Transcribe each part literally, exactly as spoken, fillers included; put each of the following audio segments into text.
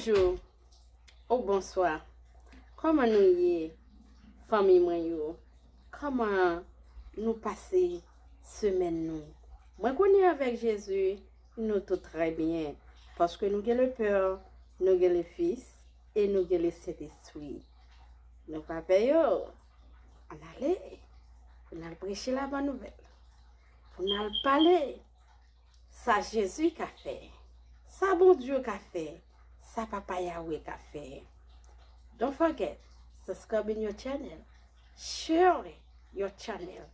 Bonjou ou bonswa. Kòman nou ye, fanmi mwen yo? Kòman nou pase semèn nou? Mwen konnen avèk Jezi, nou tout trè byen. Paske nou gen le Pè, nou gen le Fis, e nou gen le Sentespri. Nou pa pè yo. Ann ale. Pou n al preche la bòn nouvèl. Pou n al pale. Sa Jezi ka fè, sa Bondye ka fè, sa Papa Yahweh ka fè. Don't forget, subscribe in your channel, share your channel.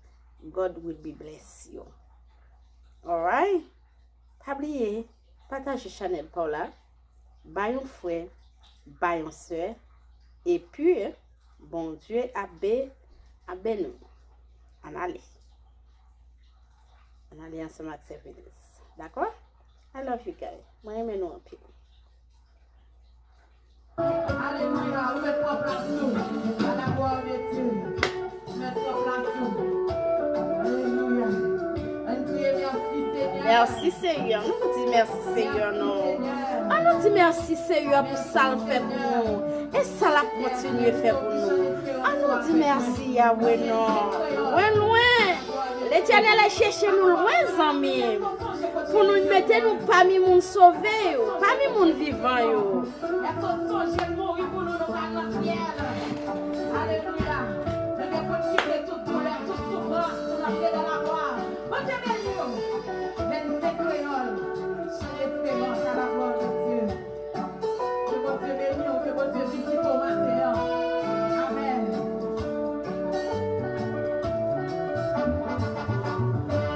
God will be bless you. Alright? Pa bliye, pataje chanèl pa w la, bay yon frè, bay yon sè, epi Bondye ap be, ap beni w. Ann ale. Ann ale ansanm ak Sè Venus. Dakò? I love you guys. Mwen renmen nou anpil. Alelouya, remèt pwòp la sou. A la glwa de Dye. Remèt pwòp la sou. Alelouya. Ann kriye mèsi, Senyè. Mèsi, Senyè. Nou di mèsi, Senyè, non. An nou di mèsi, Senyè, pou sa l fè pou nou. E sa l ap kontinye fè pou nou. An nou di mèsi, Yahweh, non. Lwen, lwen. Letènèl al chèche nou lwen, zanmi. Pou nou mete nou pami moun sove yo, pami moun vivan yo. Èske w sonje l mouri pou nou, nou pa nan syèl? Alelouya. Nou te konn kite tout doulè, tout soufrans pou n antre nan laglwa. Bondye beni w. Vennsenk Kreyòl, chan lesperans, a la glwa de Dye. Ke Bondye beni w, ke Bondye vizite w maten an. Amèn.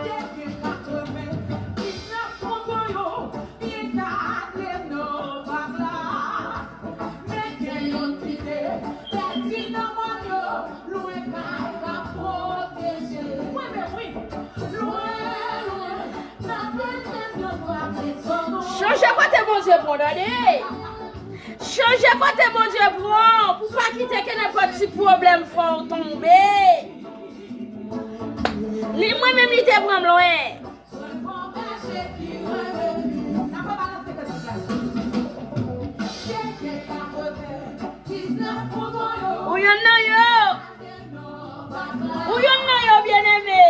Te gen katrevendiznèf mouton yo, byen gade nan bak la. Men gen youn ki te pèdi nan mòn yo, lwen kay k ap pwoteje. Mwen menm, wi. Lwen, lwen, n ap rete nan bra de Sodòm. Chanje kote Bondye pran, tande. Chanje kote Bondye pran, pou pa kite ke nenpòt ti pwoblèm fè w tonbe. Li, mwen menm, li te pran m lwen. Ou yonn nan yo. Ou yonn nan yo, byeneme.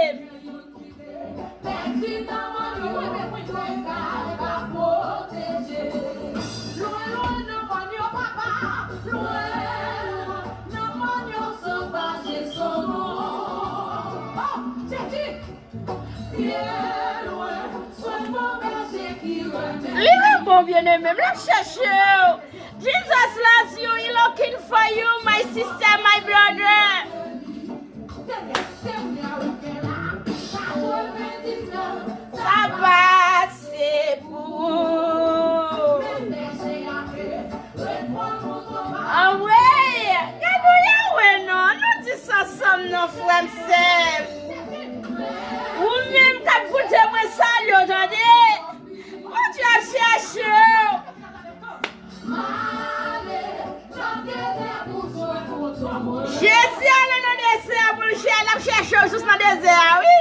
Li ret bon, byeneme m, l ap chèche w. Jesus loves you, he looking for you, my sister, my brother. Sa pase pou ou. Anmwey, gade w Yahweh non, nou di sa ansanm non, frè m, sè m. Ou menm k ap koute mwen, salye w, tande. Bondye ap chèche w. Jezi ale nan dezè a pou l chè-, l ap chèche w jis nan dezè a, wi.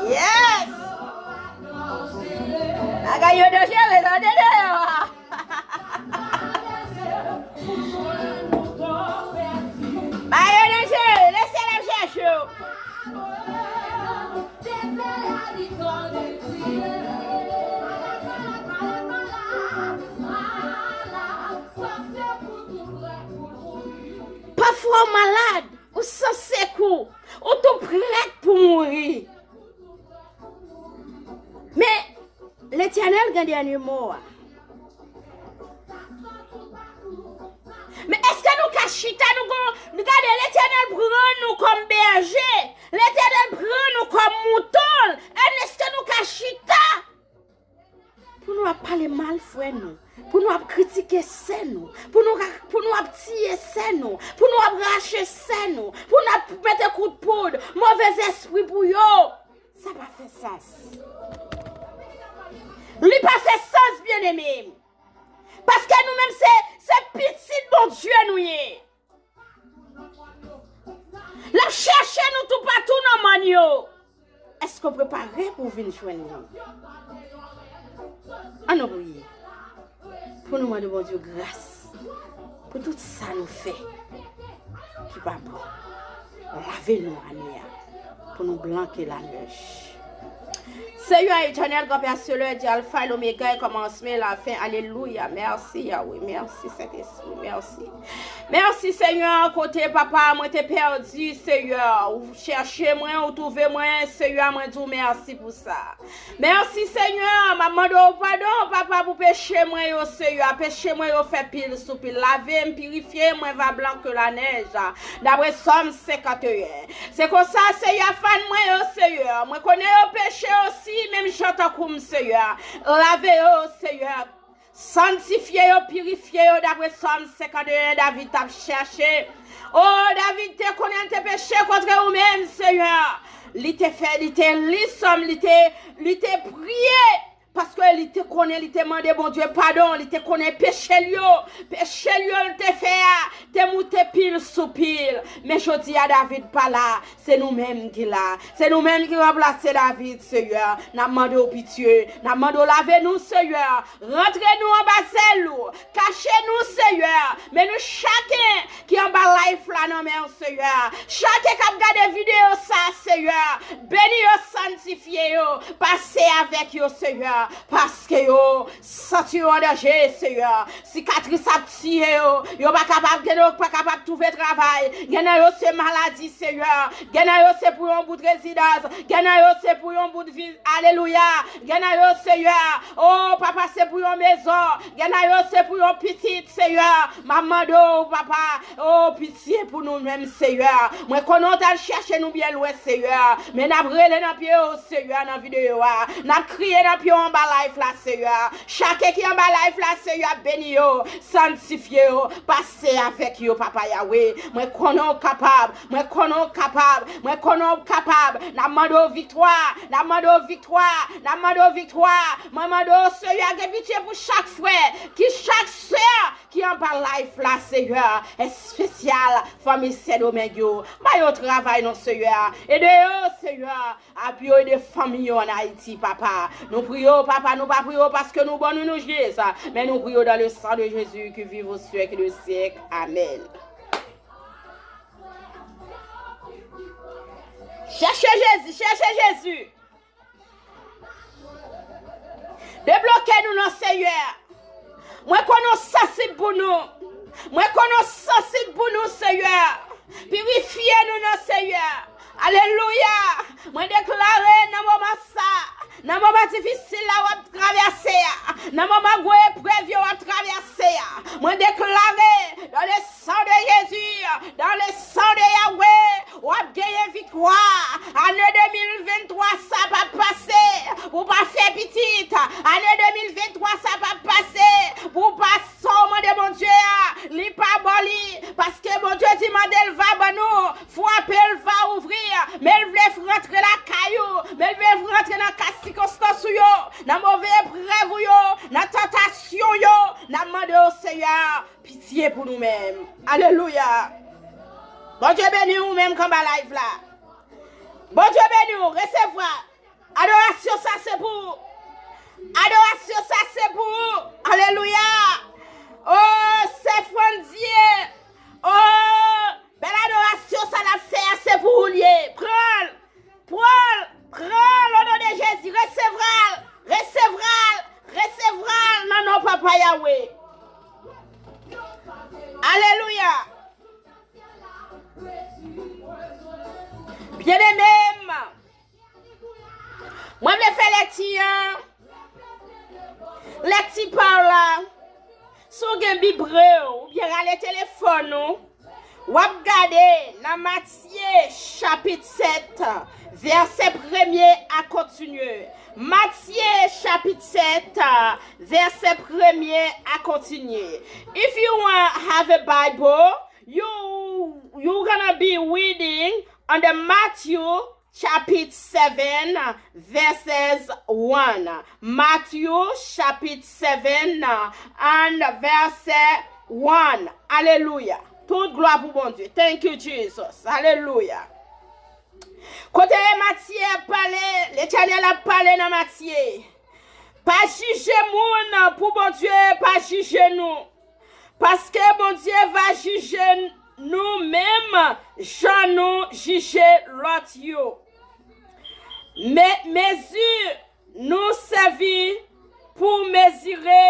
Yes! Bagay yo danjere, tande deyò a. Ba yo nan jere, lesyèl ap chèche w. Pafwa w malad, ou san sekou, ou tou prèt pou mouri. Men, Letènèl gen dènye mo a. Men èske nou ka chita, nou gon, nou gade, Letènèl pran nou kòm bèje. Letènèl pran nou kòm mouton l. Èske nou ka chita pou nou ap pale mal frè nou, pou nou ap kritike sè nou, pou nou, pou nou ap tiye sè nou, pou nou ap rache sè nou, pou nou ap mete kout poud, movèzespri pou yo? Sa pa fè sans. Li pa fè sans, byeneme. Paske nou menm se, se pitit Bondye nou ye. L ap chèche nou toupatou yo, èske w prepare pou w vin jwenn li? Ann nou priye. Pou nou mande Bondye gras pou tout sa nou fè ki pa bon. Lave nou ane a pou nou blan ke lanèj. Seyè Etènèl, Granpè Selè, di Alfa e Omega, e kòmansman e lafen. Alelouya. Mèsi, Yahweh. Mèsi, Sentespri. Mèsi. Mèsi, Seyè, kote, papa, mwen te pèdi, Seyè. Ou chèche mwen, ou twouve mwen, Seyè, mwen di w mèsi pou sa. Mèsi, Seyè, m ap mande w padon, papa, pou peche mwen yo, Seyè. Peche mwen yo fè pil sou pil. Lave m, pirifye m, mwen va blan ke lanèj. Daprè Sòm senkanteyen. Se konsa, Seyè, fan mwen yo, Seyè. Mwen konnen yo peche osi, menm jan tankou m, Seyè. Lave yo, Seyè. Santifye yo, pirifye yo, daprè Sòm senkanteyen, David t ap chèche. O, David te konnen l te peche kontre ou menm, Seyè. Li te fè, li te li Sòm, li te, li te priye. Paske li te konnen, li te mande Bondye padon, li te konnen peche l yo, peche l yo l te fè a, te moute pil sou pil. Men jodi a, David pa la, se nou menm ki la. Se nou menm ki ranplase David, Seyè. N ap mande w pitye, n ap mande w lave nou, Seyè. Rantre nou anba zèl ou, kache nou, Seyè. Men nou chaken ki anba live la nan men w, Seyè. Chaken k ap gade videyo sa, Seyè. Beni yo, santifye yo, pase avèk yo, Seyè, paske yo santi yo an danje, Seyè. Sikatris ap tiye yo, yo pa kapab, gen yo pa kapab twouve travay. Gen nan yo se maladi, Seyè. Gen nan yo se pou yon bout rezidans. Gen nan yo se pou yon bout vi-, alelouya. Gen nan yo, Seyè. O, papa, se pou yon mezon. Gen nan yo se pou yon pitit, Seyè. M ap mande w, papa. O, pitye pou nou menm, Seyè. Mwen konnen w t al chèche nou byen lwen, Seyè. Men n ap rele nan pye w, Seyè, nan videyo a. N ap kriye nan pye w anba live la, Seyè. Chaken ki anba live la, Seyè, beni yo, santifye yo, pase avèk yo, papa Yahweh. Mwen konnen w kapab, mwen konnen w kapab, mwen konnen w kapab. N ap mande w viktwa, n ap mande w viktwa, n ap mande w viktwa. Mwen mande w, Seyè, gen pitye pou chak frè, ki chak sè ki anba live la, Seyè, espesyal, fanmi Sendomeng yo. Ba yo travay non, Seyè. Ede yo, Seyè. Apiye de fanmi yo ann Ayiti, papa. Nou priye w, papa, nou pa priye w paske nou bon, nou, nou jis. Men nou priye w dans le sang de Jésus qui vit au siècle des siècles. Amèn. Chèche Jezi, chèche Jezi. Debloke nou non, Seyè. Mwen konnen w sansib pou nou. Mwen konnen w sansib pou nou, Seyè. Pirifye nou non, Seyè. Alelouya. Mwen deklare nan moman sa, nan moman difisil la w ap travèse a, nan moman gwo eprèv yo w ap travèse a, mwen deklare dans le sang de Jésus, dans le sang de Yahweh, w ap genyen viktwa. Ane de mil venntwa sa p ap pase pou w pa fè pitit. Ane de mil venntwa sa p ap pase pou w pa sa w mande Bondye a, li pa ba w li. Paske Bondye di mande l va ban nou, frape l va ouvri. Men l vle rantre lakay ou, men l vle rantre nan ka sikonstans ou yo, nan move eprèv ou yo, nan tantasyon yo. N ap mande w, Seyè, pitye pou nou menm. Alelouya. Bondye beni w menm k anba live la. Bondye beni w. Resevwa. Adorasyon sa se pou ou. Adorasyon sa se pou ou. Alelouya. O, sè Frandye. O, bèl adorasyon sa n ap fè a se pou ou l ye. Pran l. Pran l, pran l, o non de Jezi, resevwa l, resevwa l, resevwa l nan non Papa Yahweh. Alelouya. Byeneme m, mwen vle fè lèkti an, lèkti pa w la. Si w gen Bib re w, oubyen rale telefòn ou, w ap gade nan Matye chapit sèt, vèsè premye a kontinye. Matye chapit sèt, vèsè premye a kontinye. If you want have a Bible, you, you gonna be reading on the Matthew chapit sèt, vèsè wan. Matye chapit sèt, and vèsè wan. Alelouya. Tout glwa pou Bondye. Thank you, Jesus. Alelouya. Kote Matye ap pale, Letènèl ap pale nan Matye. Pa jije moun pou Bondye pa jije nou. Paske Bondye va jije nou menm jan nou jije lòt yo. Me, mezi nou sèvi pou mezire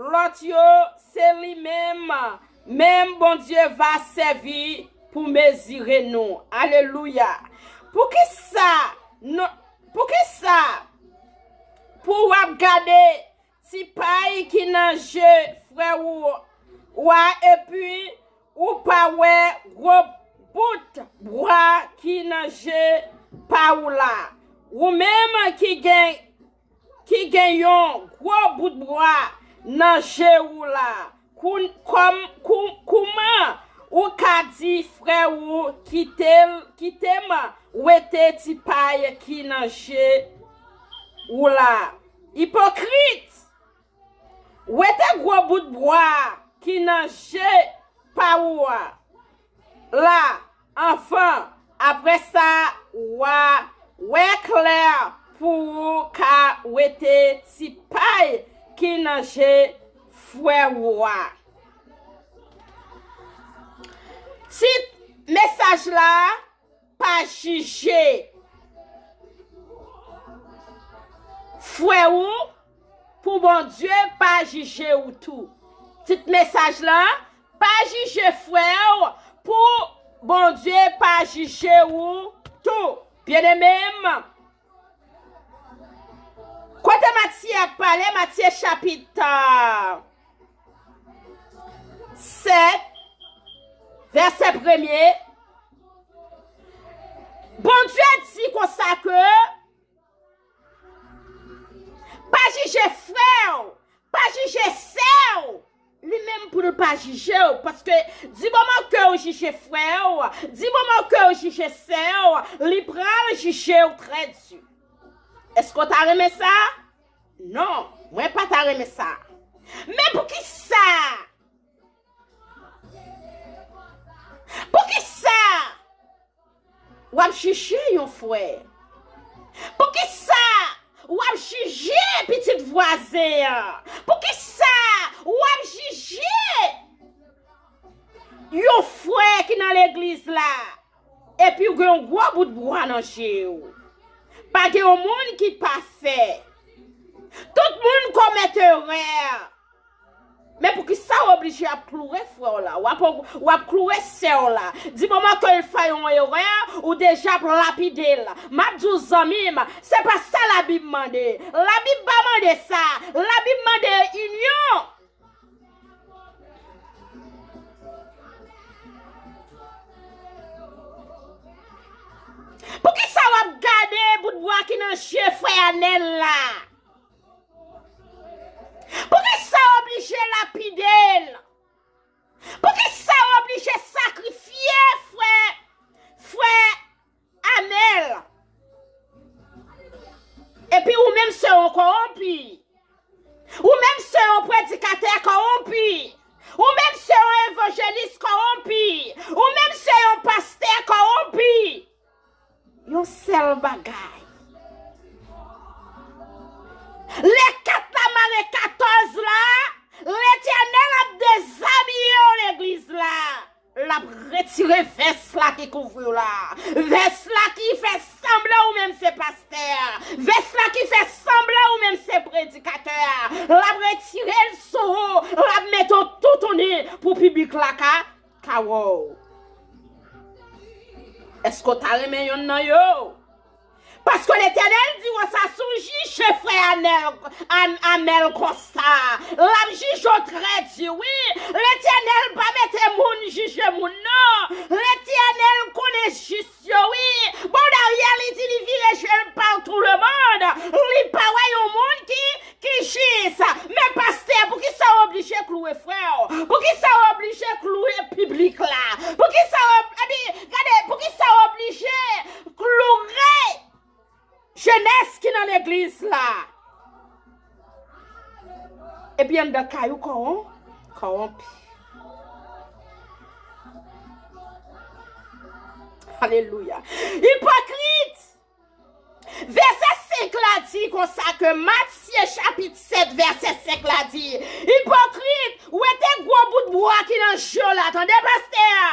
lòt yo, se li menm, menm Bondye va sèvi pou mezire nou. Alelouya! Poukisa nou, poukisa pou w ap gade ti pay ki nan je frè ou a, epi ou pa wè gwo bout bwa ki nan je pa ou la? Ou menm ki gen, ki gen yon gwo bout bwa nan je ou la, kou, kòm, kou, kouman ou ka di frè ou, kite, kite m wete ti pay ki nan je ou la? Ipokrit! Wete gwo bout bwa ki nan je pa ou a la anvan, apre sa, w a wè klè pou ou ka wete ti pay ki nan je frè ou a. Tit mesaj la, pa jije frè ou pou Bondye pa jije ou tou. Tit mesaj la, pa jije frè ou pou Bondye pa jije ou tou. Byeneme m, kote Matye ap pale, Matye chapit sèt, vèsè premye, Bondye di konsa ke, pa jije frè w, pa jije sè w, li menm pou l pa jije w, paske di moman ke w jije frè w, di moman ke w jije sè w, li pral jije w trè di. Èske w ta renmen sa? Non, mwen pa ta renmen sa. Men poukisa? Poukisa w ap jije yon frè? Poukisa w ap jije pitit vwazen an? Poukisa w ap jije yon frè ki nan legliz la? Epi w gen yon gwo bout bwa nan je w. Pa gen yon moun ki pafè. Tout moun komèt erè. Men poukisa w oblije ap kloure frè w la? W ap, w ap kloure sè w la. Di moman ke l fè yon erè, ou deja ap lapide l. M ap di w, zanmi m, se pa sa Labib mande. Labib pa mande sa. Labib mande inyon. Poukisa w ap gade bout bwa ki nan je frè Anèl la? Poukisa w oblije lapide l? Poukisa w oblije sakrifye frè, frè Anèl? Epi ou menm se yon kowonpi. Ou menm se yon predikatè kowonpi. Ou menm se yon evanjelis kowonpi. Ou menm se yon pastè kowonpi. Yon sèl bagay. Lè kat la mare katòz la, Letènèl ap dezabiye w legliz la. L ap retire vès la ki kouvri w la. Vès la ki fè sanblan ou menm se pastè a. Vès la ki fè sanblan ou menm se predikatè a. L ap retire l sou ou. L ap mete w toutouni pou piblik la ka, ka wè w. Èske w ta renmen yonn nan yo? Paske Letènèl di konsa, si w jije frè Anèl, An-, Amèl konsa, l ap jije w trè di, wi. Letènèl pa mete moun jije moun, non. Letènèl konnen jis yo, wi. Bon, dayè, li di li vire je l pa tou lemonn. Li pa wè yon moun ki, ki jis. Men pastè, poukisa w oblije kloure frè w? Poukisa w oblije kloure piblik la? Poukisa w ob-, epi, gade, poukisa w oblije kloure jenès ki nan legliz la? Epi anndan kay ou kowon-, kowonpi. Alelouya. Ipokrit! Vèsè senk la di konsa ke Matye chapit sèt vèsè senk la di, ipokrit, wete gwo bout bwa ki nan je w la, tande pastè a.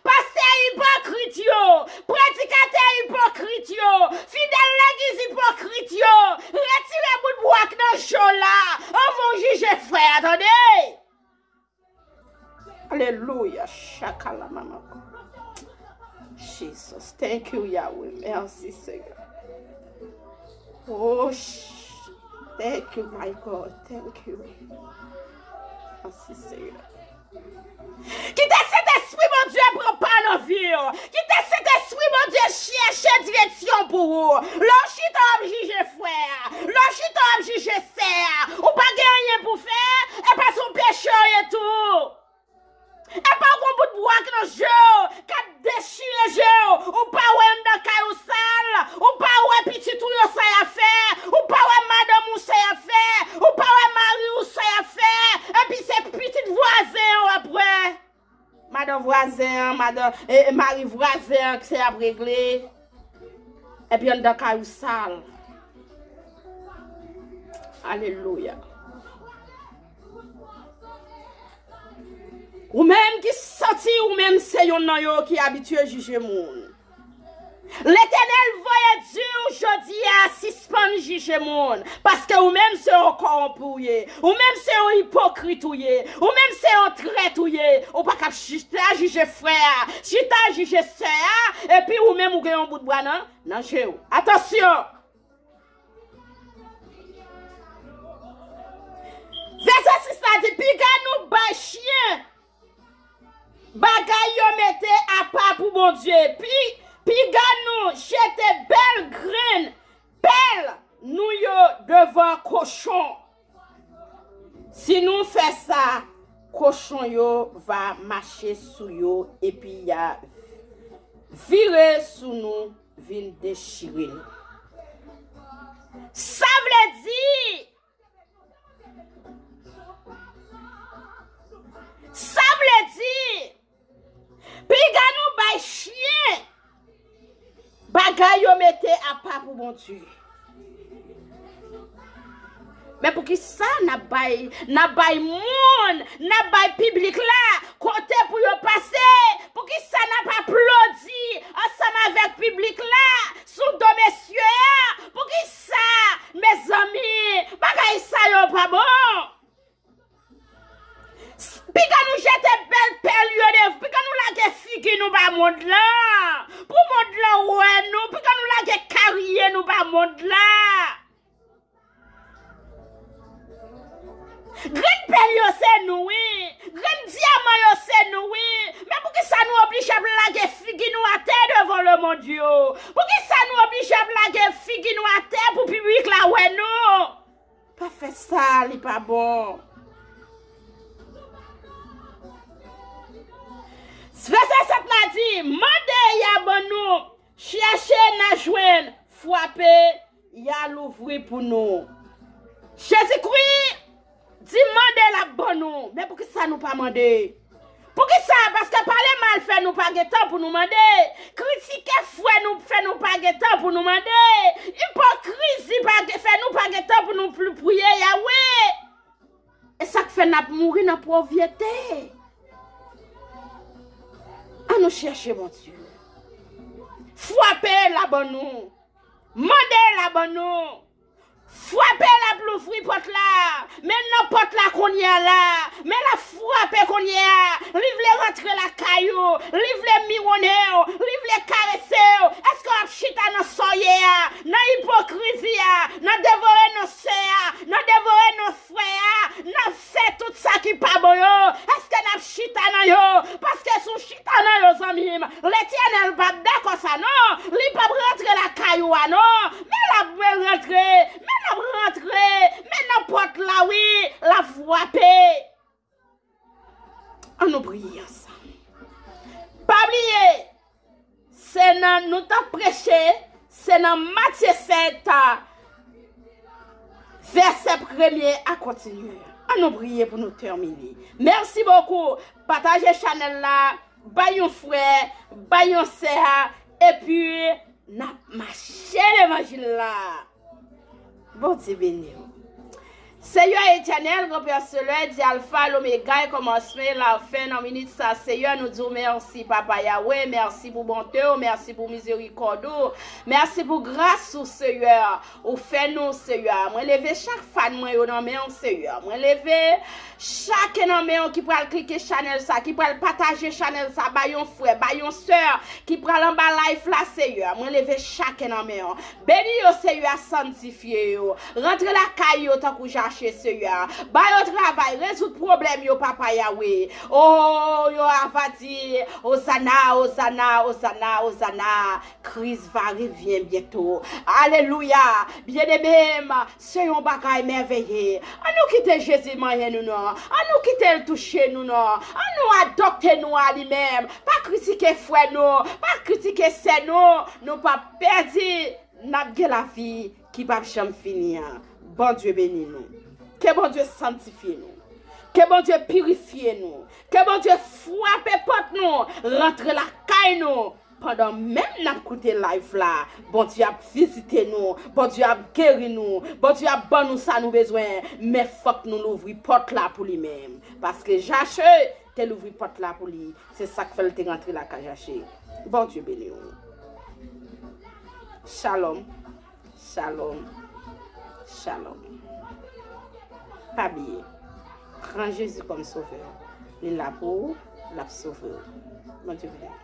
Pastè ipokrit yo, predikatè ipokrit yo, fidèl legliz ipokrit yo, retire bout bwa k nan je w la, anvan w jije frè a, tande. Alelouya, chakala mama. Jesus, thank you, Yahweh. Merci, Seigneur. Oh, sh- thank you, my God. Thank you. Merci, Seigneur. Kite Sentespri Bondye pran pa nan vi w. Kite Sentespri Bondye chèche direksyon pou ou. Lè w chita w ap jije frè a, lè w chita w ap jije sè a, ou pa gen anyen pou fè, e pa se yon peche w ye tou. E pa w gon bout bwa k nan je w k ap dechire je w, ou pa wè anndan kay ou sal, ou pa wè pitit ou yo sa y ap fè, ou pa wè madanm ou sa y ap fè, ou pa wè mari ou sa y ap fè, epi se pitit vwazen an w ap wè. Madan vwazen an, madan, e, e, mari vwazen an, se y ap regle. Epi anndan kay ou sal. Alelouya. Ou menm ki santi ou menm se yonn nan yo ki abitye jije moun. Letènèl voye di w jodi a, sispann jije moun, paske ou menm se yon kòwonpi w ye, ou menm se yon ipokrit ou ye, ou menm se yon trèt ou ye, ou pa kab chita jije frè a, chita jije sè a, epi ou menm ou gen yon bout bwa nan, nan je w. Atansyon! Vèsè sis la di, piga nou bay chen bagay yo mete apa pou Bondye, pi, piga nou jete bèl grenn pèl nou yo devan kochon. Si nou fè sa, kochon yo va mache sou yo epi y a vire sou nou, vin dechire nou. Sa vle di, sa vle di, piga nou bay chen bagay yo mete apa pou Bondye. Men poukisa n ap bay, n ap bay moun, n ap bay piblik la kote pou yo pase? Poukisa n ap aplodi ansanm avèk piblik la sou do mesye a? Poukisa, mezanmi, bagay sa yo pa bon? Piga nou jete bèl pèl yo devan, piga nou lage figi nou ba mond lan. Pou mond lan wè nou, piga nou lage karye nou ba mond lan. Grenn pèl yo se nou, wi. Grenn dyaman yo se nou, wi. Men poukisa nou oblije ap lage figi nou atè devan lemonn yo? Poukisa nou oblije ap lage figi nou atè pou piblik la wè nou? Pa fè sa, li pa bon. Vèsè sèt la di, mande, y a ban nou, chèche, n a jwenn, frape, y a louvri pou nou. Jezikri di mande, l ap ban nou. Men poukisa nou pa mande? Poukisa? Paske pale mal fè nou pa gen tan pou nou mande. Kritike frè nou fè nou pa gen tan pou nou mande. Ipokrizi pa gen, fè nou pa gen tan pou nou pri-, priye Yawe. E sa k fè n ap mouri nan povrete. An nou chèche Bondye. Frape, l a ban nou. Mande, l a ban nou. Frape, l ap louvri pòt la. Men nan pòt la kounye a la. Men l ap frape kounye a. Li vle rantre lakay ou. Li vle miwonnen w. Li vle karese w. Èske w ap chita nan sa w ye a? Nan ipokrizi a? Nan devore non sè a? Nan devore non frè a? N ap fè tout sa ki pa bon yo. Èske n ap chita nan yo? Paske si w chita nan yo, zanmi m, Letènèl p ap dakò sa non. Li p ap rantre lakay ou a non. Men l ap rantre, men l ap rantre, men nan pòt la wi, l ap frape. An nou priye ansanm. Pa bliye, se nan nou t ap preche, se nan Matye sèt, vèsè premye a kontinye. An nou priye pou nou tèmine. Mèsi bokou. Pataje chanèl la. bay yon frè, bay yon sè, epi n ap mache levanjil la. Bondye beni w. Seyè Etènèl, Granpè Selè, di Alfa, Lomega, e kòmansman e lafen nan minit sa, Seyè, nou di w mèsi, Papa Yawe, mèsi pou bonte w, mèsi pou mizerikòd ou, mèsi pou gras ou, Seyè, ou fè nou, Seyè. Mwen leve chak fan mwen yo nan men w, Seyè. Mwen leve chak nan men w ki pral klike chanèl sa, ki pral pataje chanèl sa, bay yon frè, bay yon sè, ki pral anba live la, Seyè. Mwen leve chak nan men w. Beni yo, Seyè, sanktifye yo. Rantre lakay yo tankou Zache, Seyè. Ba yo travay, rezoud pwoblèm yo, Papa Yawe. O, yo ava di, Ozana, Ozana, Ozana, Ozana. Kris va revyen byento. Alelouya. Byeneme m, se yon bagay mèveye. An nou kite Jezi manyen nou non. An nou kite l touche nou non. An nou adopte nou a li menm. Pa kritike frè nou. Pa kritike sè nou. Nou p ap pèdi. N ap gen lavi ki p ap janm fini an. Bondye beni nou. Ke Bondye sanktifye nou. Ke Bondye pirifye nou. Ke Bondye frape pòt nou, rantre lakay nou. Pandan menm n ap koute live la, Bondye ap vizite nou, Bondye ap geri nou, Bondye ap ban nou sa nou bezwen. Men fòk nou louvri pòt la pou li menm. Paske Zache te louvri pòt la pou li. Se sa k fè l te rantre lakay Zache. Bondye beni w. Shalom. Shalom. Shalom. Pa bliye, pran Jezi kòm sovè. Li la pou ou, l ap sove w. Bondye beni w.